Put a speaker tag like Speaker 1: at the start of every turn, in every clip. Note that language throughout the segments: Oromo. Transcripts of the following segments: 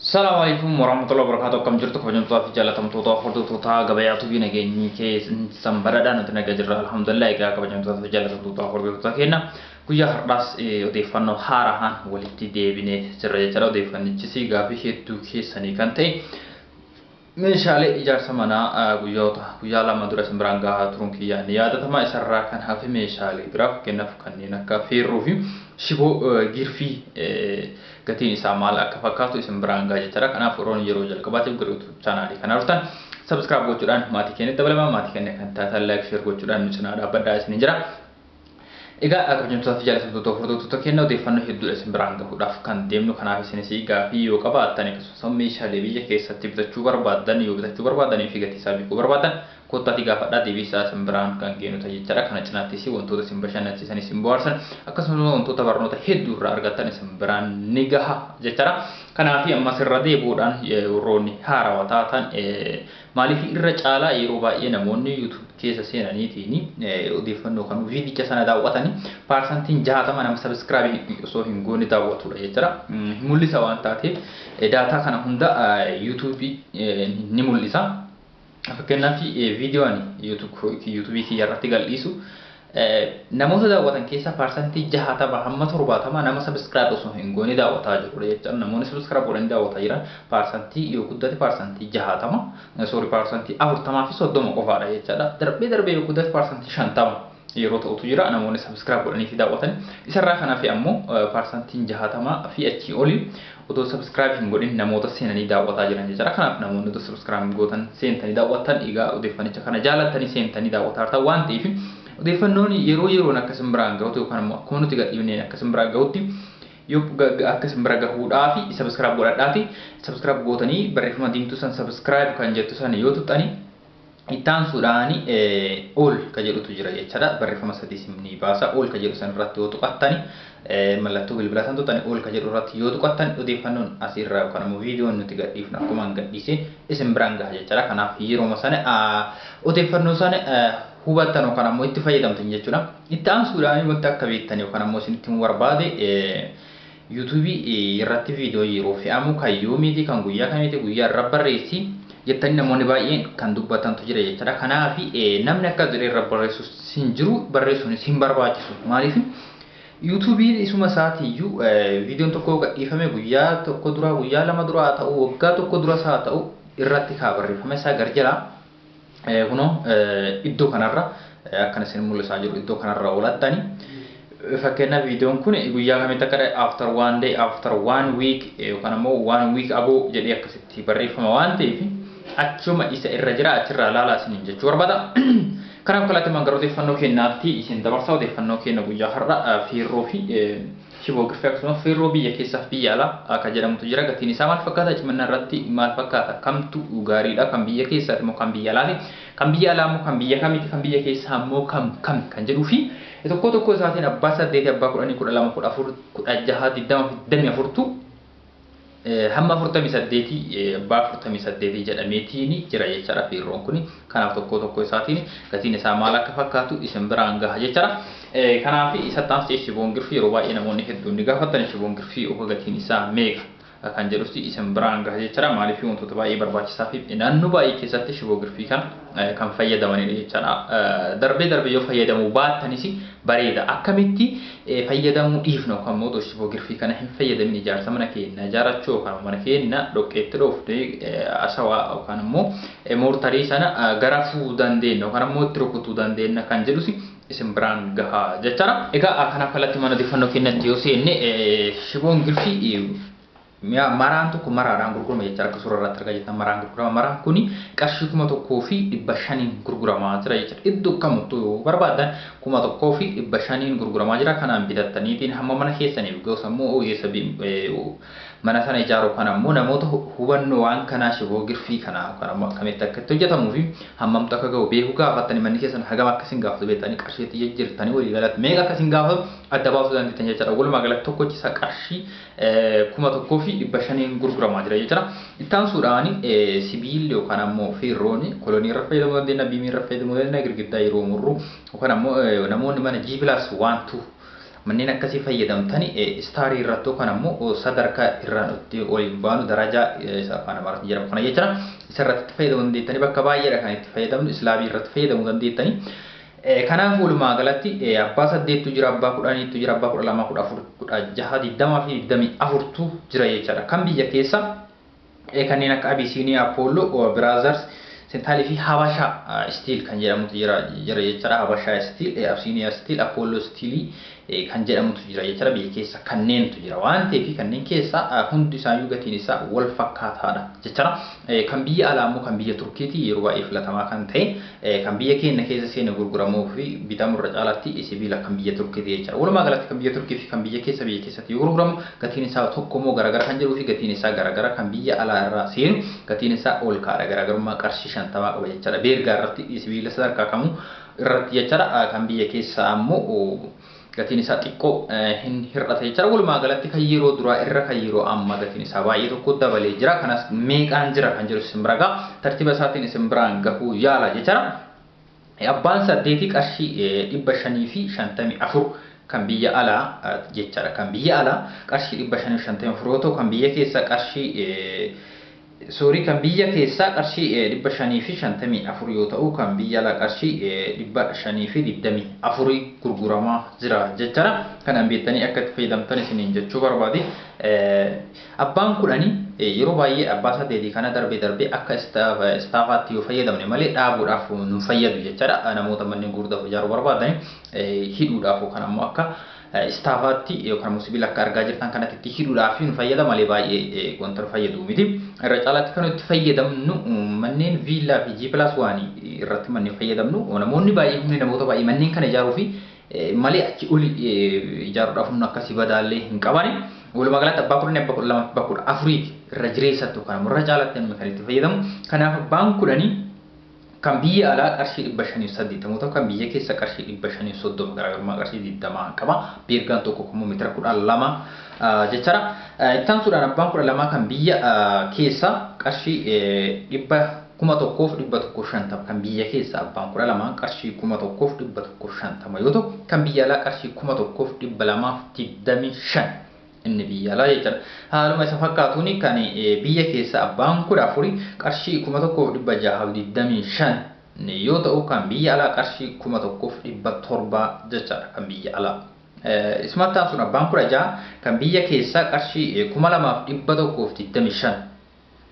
Speaker 1: Salaamu alaikum warahmatullahi wabarakatuh. Akkam jirtu kabajamtootaa fi jaallatamtoota hordoftoota gabayaa tubii nageenyi keessan badhaadhaa nuti nagaa jirra alhamdulillah. Egaa kabajamtootaa fi jaallatamtoota hordoftoota keenya guyyaa har'aas odeeffannoo haaraan walitti deebinee jirra jechuudha. Odeeffannichis gaaffii hedduu keessanii kan ta'e meeshaalee ijaarsa manaa guyyoota guyyaa 2 dura isin biraan gahaa turuun kiyyaa ni yaadatama. Isarraa kan hafe meeshaalee biraa fakkeenyaaf kanneen akka feerroo fi shiboo girfii gatiin isaa maal akka fakkaatu isin biraan gahaa jechuudha. Kanaaf yeroon yeroo jalqabaatiif gara YouTube chaanaalii kana dhuftan subscribe gochuudhaan maatii keenyatti dabalamaa, maatii keenya kan taatan like share gochuudhaan nu cinaa dhaabbadhaa isiniin jira. Egaa kabajamtootaa fi jaallatamtoota hordoftoota keenya odeeffannoo hedduudha isin biraan gahuudhaaf kan deemnu. Kanaaf isinis gaaffii yoo qabaattan akkasumas meeshaalee biyya keessatti bitachuu barbaaddan yoo bitachuu barbaaddanii fi gatii isaa beekuu barbaaddan kottaatii gaafadhaa, deebii isaa isin biraan kan geenu ta'a jechaadha. Kana cinaattis wantoota isin bashannansiisan, isin bohaarsan akkasumas wantoota barnoota hedduu irraa argattan isin biraan ni gaha jechaadha. Kanaaf ammas irra deebi'uudhaan warroonni haarawaa taatan, maaliif irra caalaa yeroo baay'ee namoonni YouTube keessa seenaniitiin odeeffannoo kan viidicha sana daawwatanii 60% nama subscribe osoo hin goone daawwatudha jechuudha. Mul'isa waan taateef daataa kana hunda YouTube ni mul'isa. Fakkeenyaaf viidiyoo ani YouTube kiyya irratti gadhiisu namoota daawwatan keessaa 60% hamma 70 nama subscribe osoo hin goone daawwataa jirudha jechuudha. Namoonni subscribe godhanii daawwataa jiran paarsantii yoo guddate 60%, sorry, 40% fi 30 qofaadha jechaadha. Darbee darbee yoo guddate 50% yeroo ta'utu jira namoonni subscribe godhanii fi daawwatan. Isarraa kanaaf ammoo 60% fi achii olii otoo subscribe hin godhin namoota seenanii daawwataa jiran jechuudha. Kanaaf namoonni otoo subscribe gootan seentanii daawwatan, egaa odeeffannicha kana jaalattanii seentanii daawwataa jirtan waan ta'eef odeeffannoon yeroo yeroon akka isin biraan gahutti yookaan immoo akkuma nuti gadhiifneen akka isin biraan gahutti yoo akka isin bira gahuudhaaf subscribe godhadhaati. Subscribe gootanii barreeffama diimtuu san subscribe kan jettu san yoo tuxxani ittaansuudhaan all ka jedhutu jira jechaadha. Barreeffama sadii isin baasa. All ka jedhu san irratti yoo tuqattani, mallattoo bilbilaa san tuqxani all ka jedhu irratti yoo tuqattan, odeeffannoon asirraa yookaan immoo viidiyoon nuti gadhiifnu akkuma gadhiiseen isin biraan gaha jechaadha. Kanaaf yeroo sana odeeffannoo sana hubattan yookaan ammoo itti fayyadamtan jechuudha. Itti aansuudhaan wanti akka beektan yookaan ammoo isinitti himuu barbaade, yuutuubii irratti viidiyoo yeroo fe'amu kan yoomiiti, kan guyyaa kamiiti, guyyaa irra barreessi jettanii namoonni baay'een kan dubbatantu jira jechuudha. Kanaaf namni akka jedhee irra barreessu hin jiru, barreessuunis hin barbaachisu. Maaliif? Yuutuubiin isuma isaatiiyyuu viidiyoon tokko gadhiifame guyyaa 1 dura, guyyaa 2 dura haa ta'u, waggaa 1 duras haa ta'u, irratti kaa barreeffama isaa gar jala kunoo iddoo kanarra akkana isin mul'isaa jiru iddoo kanarra oolattani. Fakkeenyaaf viidiyoon kun guyyaa kamitti akka after one day, after one week yookaan ammoo one week ago jedhee akkasitti barreeffama waan ta'eef achuma isa irra jira, achirraa ilaalaa isiniin jechuu barbaada. Kanaaf kallattii gara odeeffannoo keenyaatti isin dabarsa. Odeeffannoo keenya guyyaa har'a feerroo fi shiboo girfii akkasumas feerroo biyya keessaaf biyya alaa akka jedhamutu jira. Gatiin isaa maal fakkaata? Cimina irratti maal fakkaata? Kamtu gaariidha? Kan biyya keessaati moo kan biyya alaati? Kan biyya alaa immoo kan biyya kamiiti? Kan biyya keessaa immoo kam kam kan jedhuu fi tokko tokko isaatiin abbaa 8, abbaa 10, 12, 14, 16, 20 fi 24tu hamma 48, abbaa 48 jedhameetiin jira jechaadha feerroon kun. Kanaaf tokko tokko isaatiin gatiin isaa maal akka fakkaatu isin biraan gaha jechaadha. Kanaaf isa taansee shiboon girfii yeroo baay'ee namoonni hedduun ni gaafatan, shiboon girfii oga gatiin isaa meeqa kan jedhus isin biraan gaha jechaadha. Maaliif? Wantoota baay'ee barbaachisaa fi naannoo baay'ee keessatti shiboo girfii kan kan fayyadamanidha jechaadha. Darbee darbee yoo fayyadamuu baattanis bareeda. Akkamitti fayyadamuu dhiifnu yookaan immoo shiboo girfii kana hin fayyadamin ijaarsa mana keenya ijaarrachuu yookaan mana keenya dhoqqeetti dhoofnee ashawaa yookaan immoo moortarii sana garafuu dandeenya yookaan immoo itti rukutuu dandeenya kan jedhus isin biraan gaha jechaadha. Egaa kanaaf kallattii mana odeeffannoo keenyatti yoo seenne, shiboon girfii maraan tokko maraadhaan gurgurama jechaadha. Akka suuraa irratti argaa jirtan maraan gurgurama. Maraan kuni qarshii 1500n gurguramaa jira jechaadha. Iddoo kamittuu yoo barbaadan 1500n gurguramaa jira. Kanaan bitattaniitiin hamma mana keessaniif ga'u sammuu ogeessa mana sana ijaaru kana immoo namoota hubannoo waan kanaa shiboo girfii kana yookaan ammoo akkamitti akka itti hojjetamuu fi hammamtu akka ga'u beekuu gaafattanii, manni keessan hagam akka isin gaafatu beektanii, qarshiitti jijjiirtanii walii galatti meeqa akka isin gaafatu adda baasuu dandeettan jechaadha. Walumaa galatti tokkochi isaa qarshii 1500n gurguramaa jira jechuudha. Itti aansuudhaan sibiilli yookaan ammoo feerroon kolonii irra fayyadamuu dandeenya, biimii irra fayyadamuu dandeenya, girgiddaa yeroo murru yookaan ammoo namoonni mana G+1 2 Manneen akkasii fayyadamtani istaarii irratti yookaan ammoo sadarkaa irraan itti waliin baanu darajaa isa afaan Amaaraatiin jedhamu kana jechuudha. Isa irratti itti fayyadamuu dandeettani bakka baay'eedha kan itti fayyadamnu islaabii irratti fayyadamuu dandeettani. Kanaaf walumaa galatti abbaa 8tu jira, abbaa 10tu jira, abbaa 12, 14, 16, 20 fi 24tu jira jechaadha. Kan biyya keessa kanneen akka Abisiiniyaa, Apollo, Brothers, Sentaalii fi Habashaa Steel kan jedhamutu jira jechaadha. Habashaa Steel, Abisiiniyaa Steel, Apollo Steel kan jedhamutu jira jechaadha. Biyya keessa kanneentu jira waan ta'eef kanneen keessa hundi isaayyuu gatiin isaa wal fakkaataadha jechaadha. Kan biyya alaa immoo kan biyya Turkiitii yeroo baay'ee filatamaa kan ta'e kan biyya keenya keessa seene gurguramuu fi bitamu irra caalaatti sibiila kan biyya Turkiitii jechaadha. Walumaa galatti kan biyya Turkii fi kan biyya keessa biyya keessatti yoo gurguramu gatiin isaa tokko immoo garagara kan jedhuu fi gatiin isaa garagara kan biyya alaa irraa seenu gatiin isaa ol ka'aadha. Garaagarummaa qarshii 50 qaba jechaadha. Beergaa irratti sibiila sadarkaa kamuu irratti jechaadha. Kan biyya keessaa ammoo gatiin isaa xiqqoo hin hir'ata jechaadha. Walumaa galatti kan yeroo duraa irra kan yeroo ammaa gatiin isaa baay'ee tokko dabalee jira. Kanas meeqaan jira kan jedhu isin bira ga'a. Tartiiba isaatiin isin biraan gahuu yaala jechaadha. Abbaan 8 qarshii 554 kan biyya alaa jechaadha. Kan biyya alaa qarshii 554 yoo ta'u kan biyya keessaa qarshii Soorii kan biyya keessaa qarshii 554 yoo ta'u kan biyya alaa qarshii 524 gurguramaa jira jechaadha. Kanaan beektanii akka itti fayyadamtan isiniin jechuu barbaade. Abbaan 10 yeroo baay'ee abbaa 8 kana darbee darbee akka istaafaatti yoo fayyadamne malee dhaabuudhaaf nu fayyadu jechaadha. Namoota manneen gurguddaa ijaaruu barbaadan hidhuudhaaf yookaan ammoo akka istaafaatti yookaan immoo sibiila akka argaa jirtan kanatti itti hidhuudhaaf nu fayyada malee baay'ee wanta nu fayyadu miti. Irra caalaatti kan nuti fayyadamnu manneen viillaa fi G plus 1 irratti manneen fayyadamnu namoonni baay'ee humni namoota baay'ee manneen kana ijaaruu fi malee achi oli ijaaruudhaaf humna akkasii badaallee hin qabani. Walumaa galatti abbaa 10 abbaa 12 abbaa 14 irra jireessattu kan irra caalaatti namni kan itti fayyadamu. Kanaaf abbaan 10 kan biyya alaa qarshii 580 ta'u kan biyya keessa qarshii 530 garaagarummaa qarshii 20 qaba. Beergaan tokko immoo meetira 12 jechaadha. Ittaan suudhaan abbaan 12 kan biyya keessa qarshii 1,150 kan biyya keessa abbaan 12 qarshii 1,150 yoo ta'u kan biyya alaa qarshii 1,225 inni biyya alaa jechaadha. Haaluma isa fakkaatuun kan biyya keessa abbaan 14 qarshii 1,625 yoo ta'u kan biyya alaa qarshii 1,700 jechaadha kan biyya alaa. Isumattaan sun abbaan 16 kan biyya keessaa qarshii 2,125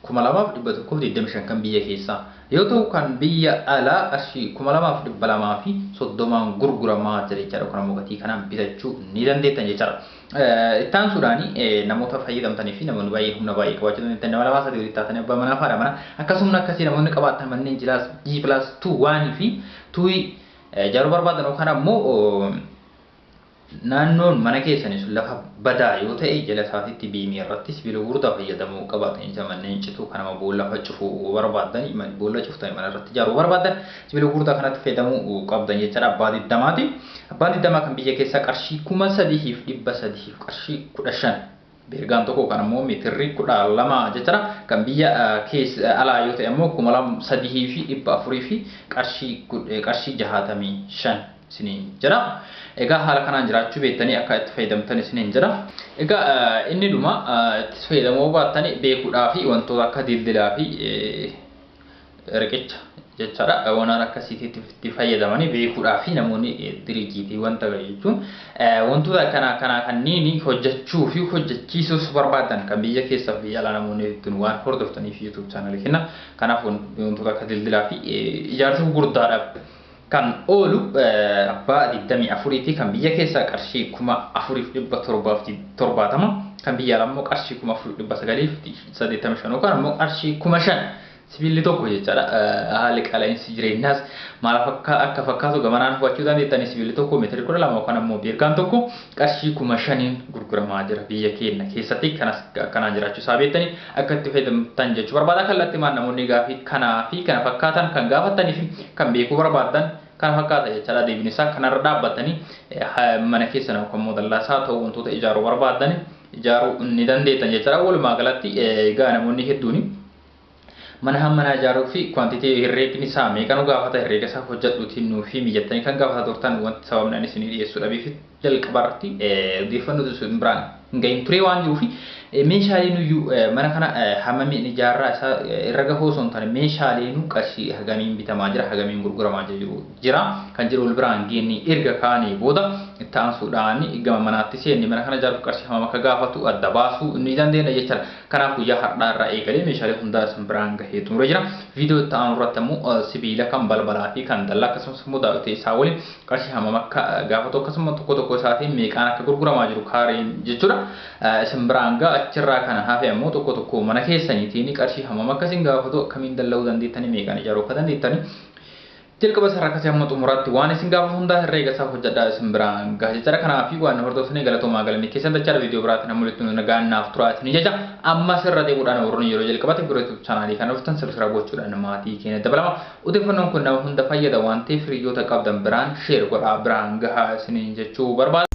Speaker 1: 2,125 kan biyya keessaa yoo ta'u kan biyya alaa qarshii 2,230 gurguramaa jira jechaadha. Kun ammoo gatii kanaan bitachuu ni dandeettan jechaadha. Ittaan suudhaan namoota fayyadamtanii fi namoonni baay'ee humna baay'ee qabaachuu dandeettan nama 2 3 walitti taatanii abbaa manaa faadha mana akkasuma akkasii namoonni qabaatan manneen jilaas G plus 2 1 fi 2 ijaaruu barbaadan yookaan ammoo naannoon mana keessanii sun lafa badaa yoo ta'e jala isaatitti biimii irratti sibiila gurguddaa fayyadamuu qabaatan isa manneen cituu kan nama boolla cufuu barbaadan boolla cuftanii mana irratti ijaaruu barbaadan sibiila gurguddaa kanatti fayyadamuu qabdan jechaadha. Abbaa 20ti. Abbaan 20 kan biyya keessaa qarshii 3,300 qarshii 15 beergaan tokko kan ammoo meetirri 12 jechaadha. Kan biyya keessa alaa yoo ta'e ammoo 3,400 fi qarshii 65 isiniin jedha. Egaa haala kanaan jiraachuu beektanii akka itti fayyadamtan isiniin jedha. Egaa inni dhuma itti fayyadamuu baattanii beekuudhaa fi wantoota akka dildilaa fi riqicha jechaadha. Waan akkasiitti itti fayyadamanii beekuudhaa fi namoonni diriijiitii wanta jechuun wantoota kana kanneen hojjechuu fi hojjechiisuus barbaadan kan biyya keessaa fi biyya alaa namoonni hedduun waan hordoftaniif YouTube chaanalii kenna. Kanaaf wantoota akka dildilaa fi ijaarsa gurguddaadhaaf kan oolu abbaa 24 kan biyya keessaa qarshii 4,770 kan biyya alaa immoo qarshii 4,985 yookaan immoo qarshii 5,000 sibiilli tokko jechaadha. Haalli qaala'insi jireenyaas maal akka fakkaatu gamanaan hubachuu dandeettanii sibiilli tokko meetira 12 yookaan ammoo beergaan tokko qarshii 5,000 gurguramaa jira biyya keenya keessatti. Kanas akkanaan jiraachuu isaa beektanii akka itti fayyadamtan jechuu barbaada. Kallattii maan namoonni gaafii kanaa fi kana fakkaatan kan gaafatanii fi kan beekuu barbaadan kana fakkaata jechaadha. Deebiin isaa kanarra dhaabbatanii mana keessan yookaan immoo dallaa isaa ta'uu wantoota ijaaruu barbaadan ijaaruu ni dandeettan jechaadha. Walumaa galatti egaa namoonni hedduun Mana hammanaa ijaaruu fi quantity herreegni isaa meeqa nu gaafata, herreega isaa hojjedhuutiin nuu fi mijattanii kan gaafata turtan, wanti sababni ani isinii dhiyeessuu dhabeef jalqabarratti odeeffannoo isin biraan hin gahin turee waan jiruufi, meeshaaleen iyyuu mana kana hammamiin ijaarraa isaa irra gahoo osoo hin taane, meeshaaleen qarshii hagamiin bitamaa jira, hagamiin gurguramaa jiru jira kan jiru wal biraan geenye erga kaanee booda, itti aansuudhaan gama manaatti seenne mana kana ijaaruuf qarshii hammam akka gaafatu adda baasuu ni dandeenya jechaadha. Kanaaf guyyaa har'aa irraa eegalee meeshaalee hundaa isin biraan gahee xumuree jira. Viidiyoo itti aanu irratti immoo sibiila kan balbalaa fi kan dallaa, akkasumas immoo daawwitee isaa waliin qarshii hammam akka gaafatu, akkasumas tokko tokko isaatiin meeqaan akka gurguramaa jiru kaareen jechuudha. Isin biraan ga'a. Achirraa kana hafe ammoo tokko tokko mana keessaniitiin qarshii hammam akka isin gaafatu, akkamiin dalla'uu dandeettanii, meeqaan ijaaruu akka dandeettanii, jalqaba sarara akkasii hamma xumuraatti waan isin gaafatu hundaa herreega isaa hojjedhaa isin biraan gaha jechaadha. Kanaaf waan hordoftanii galatoomaa, galanni keessan dachaadha. Viidiyoo biraatiin hamma walitti nagaan naaf turaa isin jecha. Amma sirra deemuudhaan warroonni yeroo jalqabaatiif gara YouTube chaanaalii kana dhuftan subscribe gochuudhaan maatii keenya dabalama. Odeeffannoon kun nama hunda fayyada waan ta'eef hiriyoota qabdan biraan share godhaa biraan gahaa isiniin jechuu barbaada.